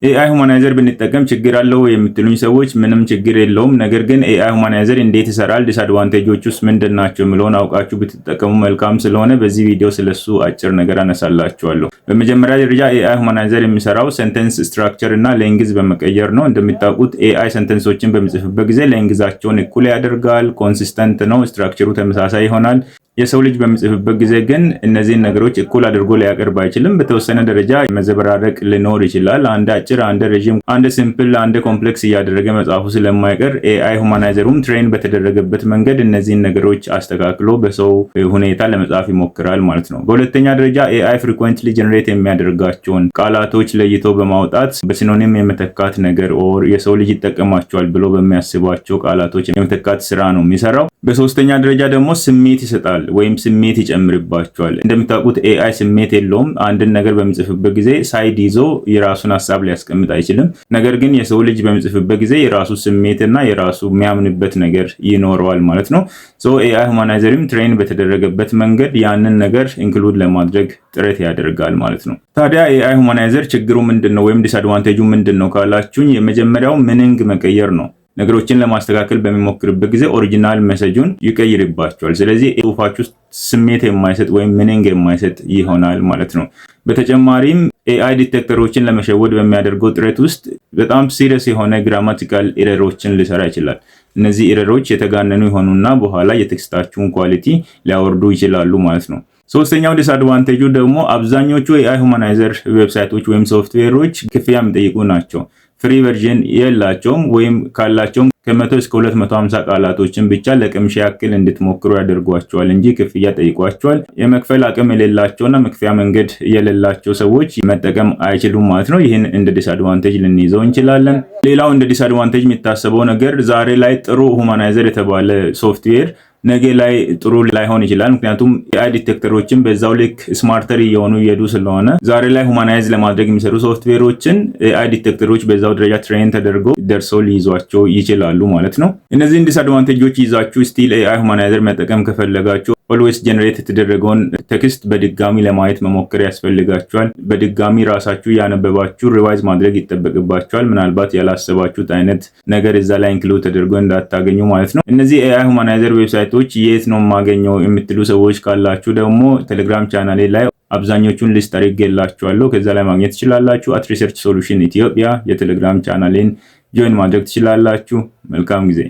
AI humanizer ብንጠቀም ችግር አለው የምትሉኝ ሰዎች ምንም ችግር የለውም። ነገር ግን AI humanizer እንዴት ይሰራል፣ disadvantage ኦቹስ ምንድን ናቸው የሚለውን አውቃችሁ ብትጠቀሙ መልካም ስለሆነ በዚህ ቪዲዮ ስለሱ አጭር ነገር አነሳላችኋለሁ። በመጀመሪያ ደረጃ AI humanizer የሚሰራው sentence structure እና length በመቀየር ነው። እንደምታውቁት AI sentence ኦችን በሚጽፍበት ጊዜ length ኣቸውን እኩል ያደርጋል። Consistent ነው፣ structure ኡ ተመሳሳይ ይሆናል። የሰው ልጅ በሚጽፍበት ጊዜ ግን እነዚህን ነገሮች እኩል አድርጎ ሊያቀርብ አይችልም። በተወሰነ ደረጃ መዘበራረቅ ሊኖር ይችላል። አንድ አጭር፣ አንድ ረዥም፣ አንድ simple፣ አንድ complex እያደረገ መጻፉ ስለማይቀር AI humanizer ኡም train በተደረገበት መንገድ እነዚህን ነገሮች አስተካክሎ በሰው ሁኔታ ለመጻፍ ይሞክራል ማለት ነው። በሁለተኛ ደረጃ AI frequently generate የሚያደርጋቸውን ቃላቶች ለይቶ በማውጣት በ synonym የመተካት ነገር or የሰው ልጅ ይጠቀማቸዋል ብሎ በሚያስባቸው ቃላቶች የመተካት ስራ ነው የሚሰራው። በሶስተኛ ደረጃ ደግሞ ስሜት ይሰጣል ወይም ስሜት ይጨምርባቸዋል። እንደምታውቁት AI ስሜት የለውም። አንድን ነገር በሚጽፍበት ጊዜ side ይዞ የራሱን ሀሳብ ሊያስቀምጥ አይችልም። ነገር ግን የሰው ልጅ በሚጽፍበት ጊዜ የራሱ ስሜትና የራሱ የሚያምንበት ነገር ይኖረዋል ማለት ነው። So AI humanizer ም train በተደረገበት መንገድ ያንን ነገር include ለማድረግ ጥረት ያደርጋል ማለት ነው። ታዲያ AI humanizer ችግሩ ምንድን ነው ወይም disadvantage ኡ ምንድን ነው ካላችሁኝ፣ የመጀመሪያው meaning መቀየር ነው። ነገሮችን ለማስተካከል በሚሞክርበት ጊዜ original message ኡን ይቀይርባችኋል። ስለዚህ ጽሁፋችሁ ውስጥ ስሜት የማይሰጥ ወይም meaning የማይሰጥ ይሆናል ማለት ነው። በተጨማሪም AI detector ኦችን ለመሸወድ በሚያደርገው ጥረት ውስጥ በጣም serious የሆነ grammatical error ኦችን ሊሰራ ይችላል። እነዚህ error ኦች የተጋነኑ ይሆኑና በኋላ የ text ኣችሁን quality ሊያወርዱ ይችላሉ ማለት ነው። ሶስተኛው disadvantage ኡ ደግሞ አብዛኞቹ AI humanizer website ኦች ወይም ሶፍትዌሮች ክፍያ የሚጠይቁ ናቸው። Free version የላቸውም ወይም ካላቸውም ከ100 እስከ 250 ቃላቶችን ብቻ ለቅምሻ ያክል እንድትሞክሩ ያደርጓችኋል እንጂ ክፍያ ጠይቋችኋል። የመክፈል አቅም የሌላቸውና መክፈያ መንገድ የሌላቸው ሰዎች መጠቀም አይችሉም ማለት ነው። ይህን እንደ disadvantage ልንይዘው እንችላለን። ሌላው እንደ disadvantage የሚታሰበው ነገር ዛሬ ላይ ጥሩ humanizer የተባለ ሶፍትዌር ነገ ላይ ጥሩ ላይሆን ይችላል። ምክንያቱም AI detector ኦችን በዛው ልክ smarter እየሆኑ እየሄዱ ስለሆነ ዛሬ ላይ humanize ለማድረግ የሚሰሩ ሶፍትዌሮችን AI detector ኦች በዛው ደረጃ train ተደርገው ደርሰው ሊይዟቸው ይችላሉ ማለት ነው። እነዚህን disadvantage ኦች ይዛችሁ still AI humanizer መጠቀም ከፈለጋችሁ always generate የተደረገውን text በድጋሚ ለማየት መሞከር ያስፈልጋችኋል። በድጋሚ ራሳችሁ እያነበባችሁ revise ማድረግ ይጠበቅባችኋል። ምናልባት ያላሰባችሁት አይነት ነገር እዛ ላይ include ተደርጎ እንዳታገኙ ማለት ነው። እነዚህ AI humanizer website ኦች የት ነው የማገኘው የምትሉ ሰዎች ካላችሁ ደግሞ ቴሌግራም ቻናሌ ላይ አብዛኞቹን list አድርጌላችኋለሁ። ከዛ ላይ ማግኘት ትችላላችሁ። @ResearchSolutionEthiopia የቴሌግራም channel ኤን join ማድረግ ትችላላችሁ። መልካም ጊዜ።